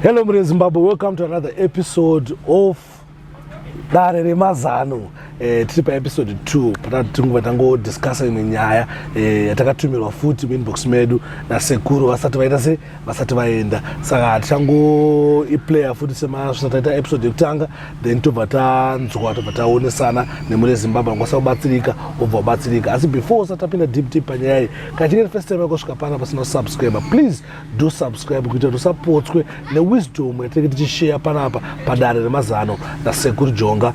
Hello mure Zimbabwe, welcome to another episode of dare remazano. Eh, tiri paepisode 2 patatinguva tangodiscussa imwe nyaya eh, yatakatumirwa futi muinbox medu nasekuru vasati vaita se vasati vaenda, saka tichangoiplaya futi semasvisa taita episode yekutanga, then tobva tanzwa, tobva taonesana nemune Zimbabwe angakwanisa kubatsirika obva wabatsirika. Asi before usati tapinda deep deep panyaya iyi, kana chinge first time yakosvika pana pasina subscriber, please do subscribe kuitira kuti usapotswe newisdom yatinenge tichisheya panapa padare remazano nasekuru Jonga.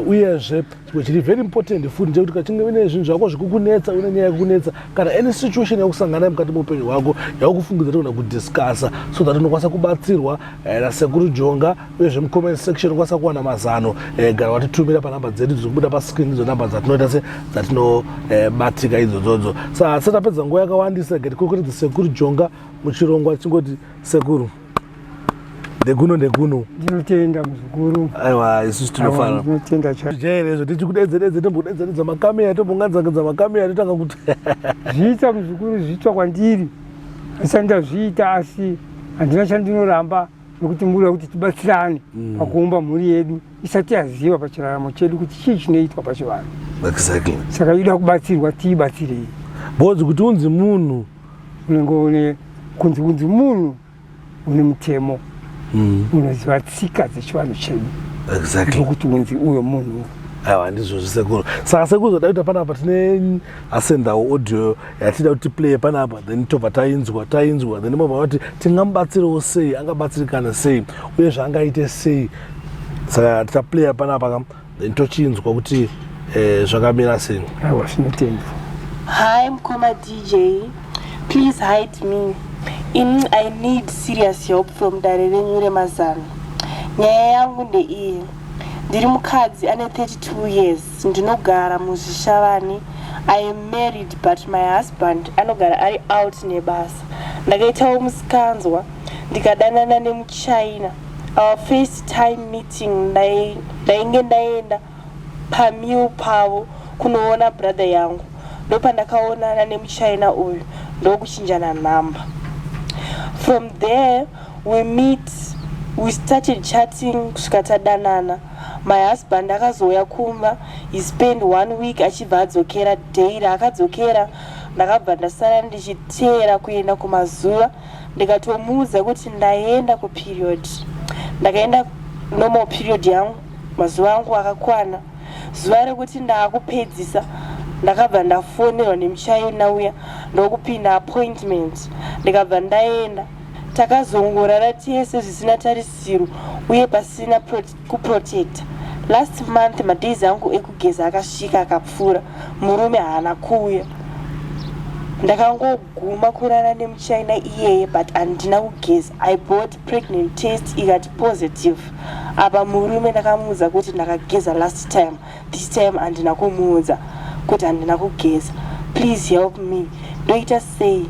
Uyezve chimwe chiri very important futi ndechekuti kachinge une zvinhu zvako zvikukunetsa, une nyaya yekukunetsa, kana any situation yakusangana mukati meupenyu hwako yakufungidza, togona kudiscussa so that unokwanisa kubatsirwa nasekuru Jonga. Uyezve mucomment section unokwanisa kuwana mazano. Gara watitumira panhamba dzedu dzinobuda pascreen, idzo namba dzatinoita se dzatinobatika idzodzodzo. Saka tisati tapedza nguva yakawandisa, getikukuridza sekuru Jonga muchirongwa, chingoti sekuru, ndekuno ndekuno. Ndinotenda, muzukuru. Aiwa, isusu tinofara. Ndinotenda cha Jairezvo tichikudedzededze, tombodedzedza makamera, tombonganzangidza makamera, totanga kuti Zviita, muzukuru, zviitwa kwandiri asati ndazviita, asi handina chandinoramba nokuti mbuda kuti tibatsirane pakuumba mhuri yedu isati yaziva pachiraramo chedu kuti chii chinoitwa pachivanhu. Saka ida kubatsirwa, tiibatsirei. Because kuti unzi munhu unenge une kunzi munhu une mutemo, unoziva tsika dzechivanhu chedu, ndokuti unzi uyo munhu. Aiwa, ndizvozvo sekuru. Saka sekuru, zoda kuita panapa, tine asendawo audio yatida kuti tiplaye panapa, then tobva tainzwa, then mobva vati tingamubatsirewo sei, angabatsirikana sei, uye zvaangaite sei. Saka tichaplaya panapa kam, then tochinzwa kuti zvakamira sei. Aiwa, zvinotendwa. Hi, Mkoma DJ. Please hide me. In I need serious help from dare renyu remazano. Nyaya yangu ndeiyi. Ndiri mukadzi ane 32 years. Ndinogara muzvishavani. I am married, but my husband anogara ari out nebasa. Ndakaitawo musikanzwa ndikadanana nemuchina. Our first time meeting, ndainge ndaenda pamill pavo kunoona brother yangu, ndopandakaonana nemuchina uyu, ndokuchinjana nhamba. From there we meet, we started chatting kusvika tadanana. My husband akazouya kumba. He spend one week achibva adzokera. Day raakadzokera, ndakabva ndasara ndichiteera kuenda kumazuva, ndikatomuudza kuti ndaenda kuperiod. Ndakaenda normal period yangu, mazuva angu akakwana. Zuva rekuti ndaakupedzisa, ndakabva ndafonerwa nemuchina uya, ndokupinda appointment, ndikabva ndaenda. Takazongorara tese zvisina tarisiro uye pasina kuprotecta. Last month madays angu ekugeza akasvika, akapfuura, murume haana kuuya. Ndakangoguma kurara nemuchina iyeye, but handina kugeza. I bought pregnant test, ikati positive. Apa murume ndakamuudza kuti ndakageza last time. This time handina kumuudza kuti handina kugeza. Please help me, ndoita sei?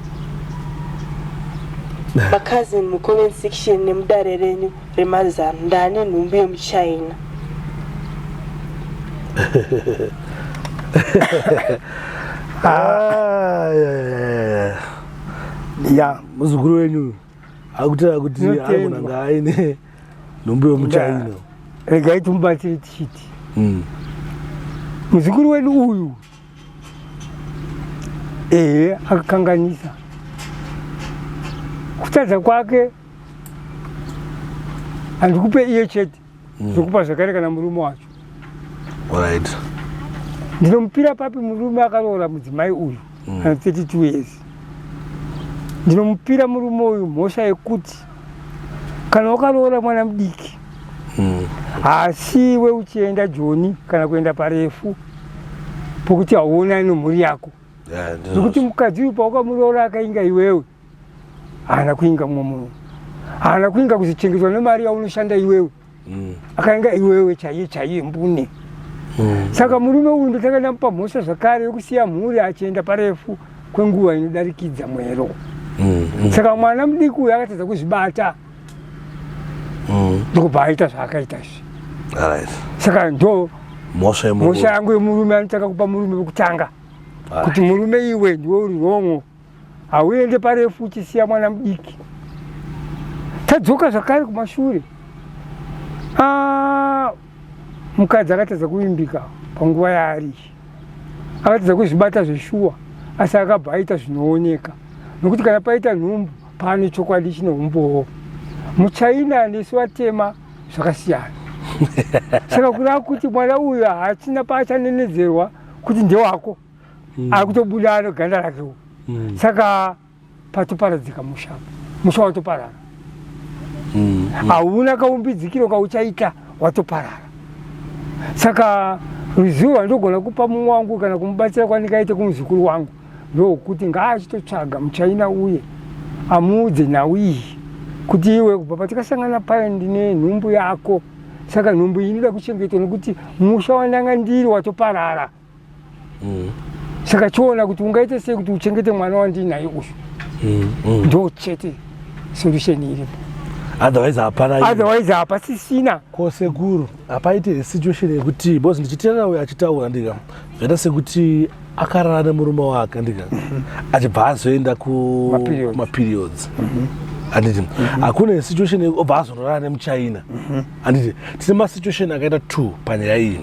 Macousin mucomment section nemudare renyu remazano, ndane nhumbu yemuchina. Ah, yeah. Ya. Muzukuru wenyu akutaura kuti Tinotendwa. agona nga aine nhumbu yomuchina. Regai timubatsire tichiti muzukuru wedu uyu, ehe, akakanganisa. Kutadza kwake handikupe iye chete, zvokupa zvakare kana murume wacho. Ndinomupira papi murume akaroora mudzimai uyu ana 32 years? Ndinomupira murume uyu mhosva yekuti kana wakaroora mwana mudiki, haasiwe uchienda joni kana kuenda parefu pokuti hauonani nomhuri yako, Yeah, ndizvozvo. nokuti mukadzi uyu paukamuroora akainga iwewe, haana kuinga mumwe munhu, haana kuinga kuzochengetwa nemari yaunoshanda iwewe, akainga iwewe chaiye chaiye mbune. Saka murume uyu ndotanga ndamupa mhosva zvakare yokusiya mhuri achienda parefu kwenguva inodarikidza mwero. Saka mwana mudiki uyu akatadza kuzvibata, ndokubva aita zvaakaita izvi. Saka ndo mhosva yemurume. Mhosva yangu yemurume anotanga kupa murume wekutanga, kuti murume iwe ndiwe uri wrong, hauende parefu uchisiya mwana mudiki. Tadzoka zvakare kumashure, ah, mukadzi akatadza kuvimbika panguva yaari, akatadza kuzvibata zveshuwa, asi akabva aita zvinooneka, nokuti kana paita nhumbu pane chokwadi chine umbowo. Muchina nesu vatema zvakasiyana. Saka kureva kuti mwana uyu haachina paachanenedzerwa kuti ndewako, ari kutobuda ano ganda rakewo. Saka patoparadzika musha, musha watoparara. Hauna kaumbidzikiro kauchaita, watoparara. Saka ruzivo rwandogona kupa mumwe wangu kana kumubatsira kwandingaite kumuzukuru wangu ndokuti ngaachitotsvaga muchina uye amuudze nhau iyi kuti iwe kubva patikasangana paya ndine nhumbu yako, saka nhumbu iyi inoda kuchengetwa nekuti musha wandanga ndiri watoparara. Saka chiona kuti ungaite sei kuti uchengete mwana wandinaye uyu. Ndo chete solution iripo. Otherwise hapana. Otherwise hapasisina. Ko sekuru, hapaite situation yekuti because ndichiteerera uyo achitaura ndika zvaita sekuti akarara nemurume wake ndika achibva azoenda kumaperiods, handiti? Hakuna situation obva azonorara nemuchina, handiti? Tine masituation akaita two panyaya iyi,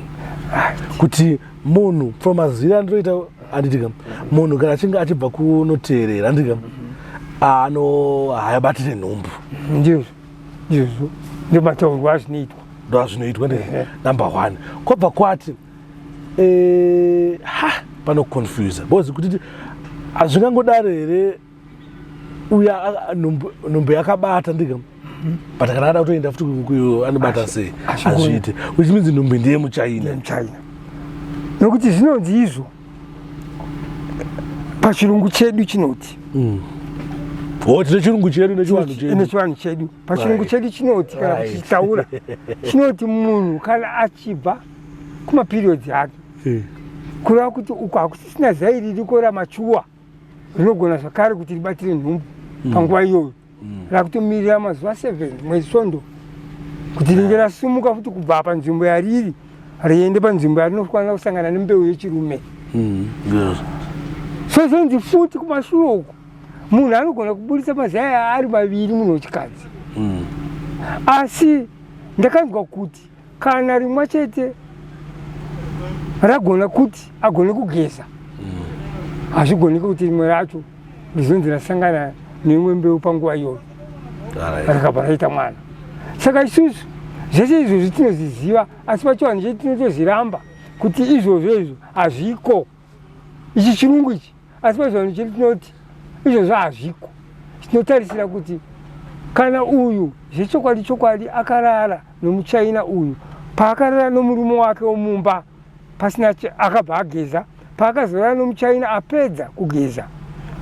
kuti munhu from maziviro andinoita, handitika, munhu kana achinge achibva kunoteerera, handitika, ano haabatire nhumbu. Ndizvo, ndizvo, ndio mataurwa azvinoitwa. Ndo azvinoitwa ndi number one. Kwabva kwati ha, panoconfusa because kuti hazvingangodaro here uya nhumbu yakabata ndika, but kana ada kutoenda futi anobata sei? Hazviite, which means nhumbu ndiye muchina. Muchina, nokuti zvinonzi izvo pachirungu chedu chinoti O, tine chirungu chedu nechivanhu chedu. Nechivanhu chedu. Pachirungu chedu chinoti, kana kuchitaura, chinoti munhu kana achibva kumaperiods ake, kureva kuti uko hakusisina zai ririko ramachuwa rinogona zvakare kuti ribatire nhumbu panguva iyoyo, rakutomirira mazuva 7, mwedzi, svondo, kuti ringe rasumuka futi kubva panzvimbo yariri riende panzvimbo yarinofanira kusangana nembeu yechirume. So zvonzi futi kumashure uku munhu anogona kuburitsa mazai ari maviri, munhu wechikadzi, asi ndakanzwa kuti kana rimwe chete ragona kuti agone kugeza, hazvigoneki kuti rimwe racho rizonzi rasangana neimwe mbeu panguva iyoyo rakabva raita mwana. Saka isusu zvese izvozvi tinozviziva, asi pachivanhu chedu tinotozviramba kuti izvozvo izvo hazviko, ichi chirungu ichi, asi pachivanhu chedu tinoti izvozvo hazviko. Tinotarisira kuti kana uyu zvechokwadi chokwadi akarara nomuchina uyu, paakarara nomurume wake womumba pasina akabva ageza, paakazorara nomuchina apedza kugeza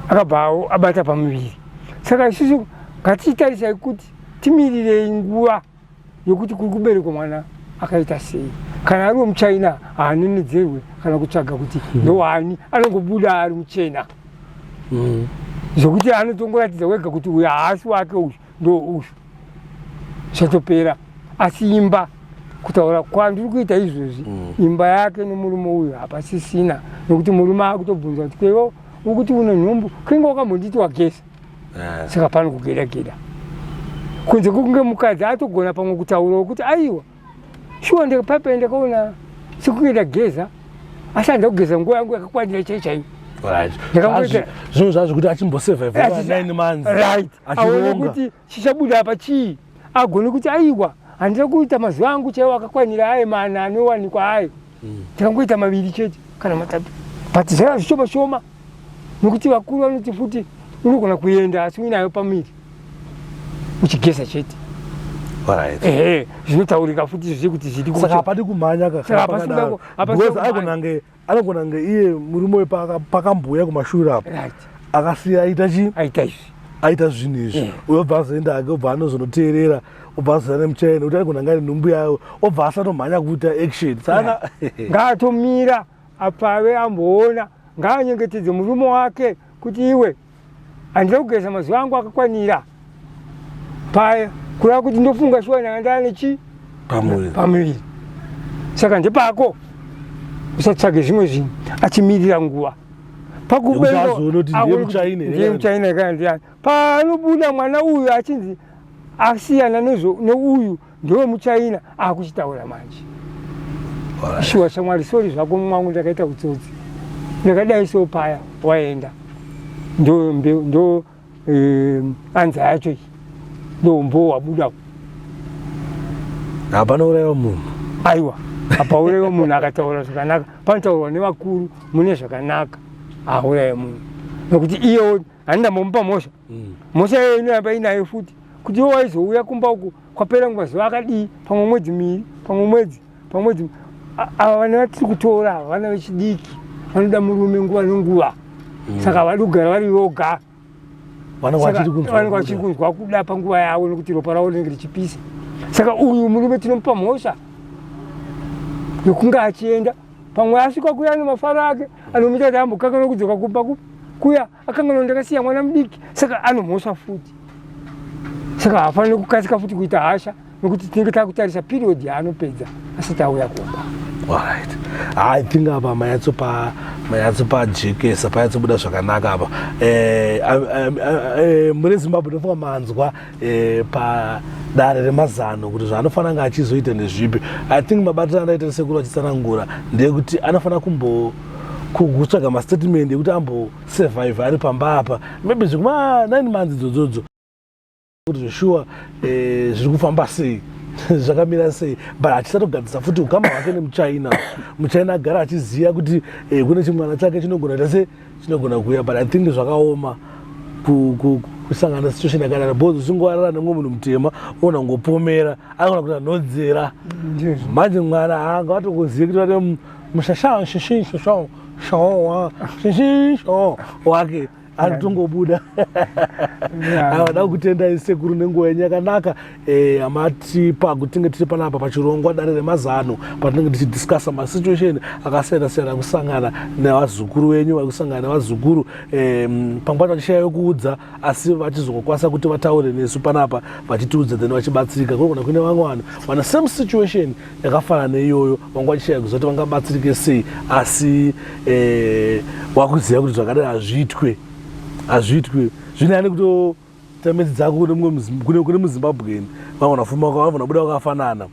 akabva abata pamuviri. Saka isusu ngatichitarisai kuti timirirei nguva yokuti kuri kuberekwa mwana akaita sei. Kana ari wemuchina haanenedzerwe kana kutsvaga kuti ndowani, anongobuda ari muchena zvokuti anotongoratidza wega kuti uyu haasi wake, uyu ndo uyu, zvatopera. Asi imba, kutaura kwandiri kuita izvozvi, imba yake nomurume uyu hapasisina, nokuti murume akutobvunza kuti kwevo ukuti une nhumbu, kenge wakambonditi wageza? Saka pano kugeda geda kunze kwekunge mukadzi atogona pamwe kutaurawo kuti aiwa, shuwa ndikapape ndakaona sekunge ndageza, asi handida kugeza nguva yangu yakakwanira chai chaiyo. Zvinhu zvazvo kuti achimbosurvive 9 months. Right, aone kuti chichabuda apa chii, agone kuti aiwa, handina kuita mazuva angu chaiwo akakwanira aye mana anowanikwa ayo, ndakangoita maviri chete kana matatu, but zvaiva zvishoma shoma, nokuti vakuru vanoti futi unogona kuenda asi uinayo pamiri uchigeza chete. Ehe, zvinotaurika futi izvo kuti zviri Saka hapadi kumhanya. Saka hapasi hapasi because anogona kunge iye murume pakamboya kumashure apo akasiya aita chi Aita izvi. Aita zvinhu izvi. Uyo obva azoenda ake, obva anozonoteerera, obva azoya nemuchina kuti aigona kunge ane nhumbu yayo, obva asatomhanya kuita action. Saka Ngaatomira apave amboona, ngaanyengetedze murume wake kuti iwe, handina kugeza mazuva angu akakwanira paya, kureva kuti ndofunga shuwa ndanga ndane chi pamuviri. Pamuviri, saka ndepako, usatsvage zvimwe zvinhu, achimirira nguva. Nekuti azoona kuti ndiye muchina here Ndiye muchina kana ndiani. Paanobuda mwana uyu achinzi Asiyana neuyu ndewemuchina akuchitaura manje. Shuwa shamwari, sorry zvako mwangu, ndakaita utsotsi, ndakadai so paya waenda. Ndo ndo anza yacho iyi, ndo umbo wabuda. Hapana uraiwa munhu. Aiwa, hapauraiwa munhu akataura zvakanaka. Panotaurwa nevakuru mune zvakanaka, hauraiwa munhu, nekuti iyewo handinambomupa mhosva. Mhosva iyoyo inoramba inayo futi, kuti iwo waizouya kumba uku kwapera mazuva akadii, pamwe mwedzi miviri, pamwe mwedzi, pamwe mwedzi. Ava vana vatiri kutora ava, vana vechidiki vanoda murume nguva nenguva. Saka havadi kugara vari voga. Vanenge vachiri kunzwa kuda panguva yavo, nekuti ropa ravo rinenge richipisa. Saka uyu murume tinomupa mhosva yokunge achienda, pamwe asvika kuya nemafaro ake anomuita kuti ambokanganwa kudzoka kumba kuya, akanganwa ndakasiya mwana mudiki. Saka anomhosva futi. Saka haafaniri kukasika futi kuita hasha, nekuti tinenge takutarisa period yaanopedza asati auya kumba. Alright, I think apa manyatsopajekesa, panyatsobuda zvakanaka apa. Mune Zimbabwe, ndofunga manzwa padare remazano kuti zvaanofanira nga achizoita ndezvipi. I think mabatiro andaita sekuru vachitsanangura ndeyekuti anofanira kumbo kutsvaga mastatement ekuti ambosurvive ari pamba apa, maybe zvekuma 9 months idzodzo, kuti zveshuwa zviri kufamba sei, zvakamira sei. But achisatogadzisa futi ukama hwake nemuchina. Muchina agara achiziva kuti kune chimwana chake chinogona kuita se chinogona kuuya. But I think zvakaoma kusangana situation yakadaro, because uchingowarara nemumwe munhu mutema, uona kungopomera, anogona kuti anhodzera. Manje mwana haanga vatongozive kuti vane mushasha shishisho showa shishisho wake anotongobuda. Avada kutendai sekuru nenguva yenyu yakanaka amatipa kuti tinge tiri panapa pachirongwa Dare Remazano, patinenge tichidiscussa masituation akasiyana siyana kusangana nevazukuru venyu, vari kusangana nevazukuru pamwe pacho vachishaya yokuudza, asi vachizongokwanisa kuti vataure nesu panapa vachitiudza, then vachibatsirika. Kunogona kuine vamwe vanhu vana same situation yakafanana neiyoyo, vanga vachishaya kuziva kuti vangabatsirike sei, asi wakuziva kuti zvakadai hazviitwe, hazviitwe. Zvine kutoita medzi dzako kune mumwe kune muZimbabweni, vamwe vafuma vagona buda vakafanana.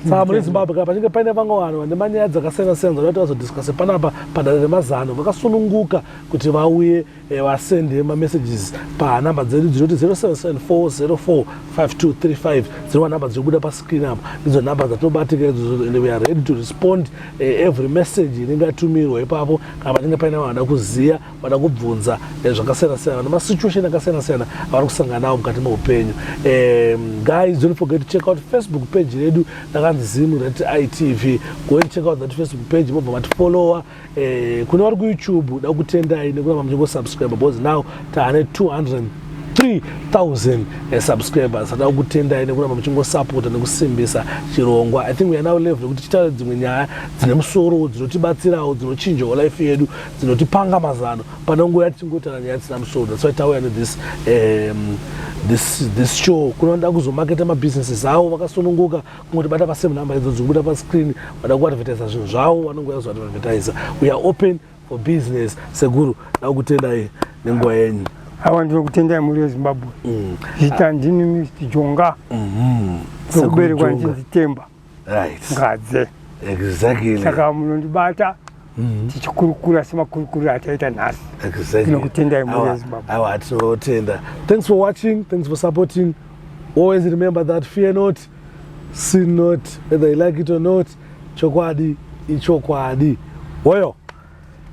Saka mune Zimbabwe, kana pachinge paine vamwe vanhu vane manyaya dzakasiyana siyana dzinoda kuti vazodiscusse panapa paDare Remazano, vakasununguka kuti vauye, vasende mamessages panhamba dzedu dzinoti 0774 045235, dzinova nhamba dzinobuda pascreen apa. Ndidzo nhamba dzatinobatika idzodzo, and we are ready to respond every message inenge yatumirwa ipapo, kana pachinge paine vanhu vada kuziva, vada kubvunza zvakasiyana siyana, vane masituation akasiyana siyana avari kusangana nawo mukati meupenyu. Guys, don't forget to check out Facebook page redu rakanzi Zimu rati ITV. Go and check out that Facebook page, mobva matifollowa. Kune vari kuYouTube, da kutendai nekuramba muchingosubscribe, because now taane 203,000 subscribers. Ada kutendai nekuramba muchingosapota nekusimbisa chirongwa. I think we are now level yekuti titaure dzimwe nyaya dzine musoro, dzinotibatsirawo, dzinochinjawo life yedu, dzinotipanga mazano, pane nguva yatichingotaura nyaya dzisina musoro. That's why tauya nethis this show. Kunoda kuzomaketa mabusinesses avo, vakasununguka kungotibata pasame number idzo dzikubuda pascreen. Vada kuadvertisa zvinhu zvavo, vanongouya kuzoadvertisa. We are open for business. Sekuru, da kutendai nenguva yenyu. Awa, ndinokutendai mhuri yeZimbabwe. Zita ndini Mr Jonga, nokuberekwa ndichinzi Temba Ngadze. Saka munondibata tichikurukura semakurukuro ataita nhasi. Ndinokutendai mhuri yeZimbabwe. Aiwa, tinotenda. Thanks for watching, thanks for supporting. Always remember that fear not, sin not, whether you like it or not. Chokwadi ichokwadi. Woyo.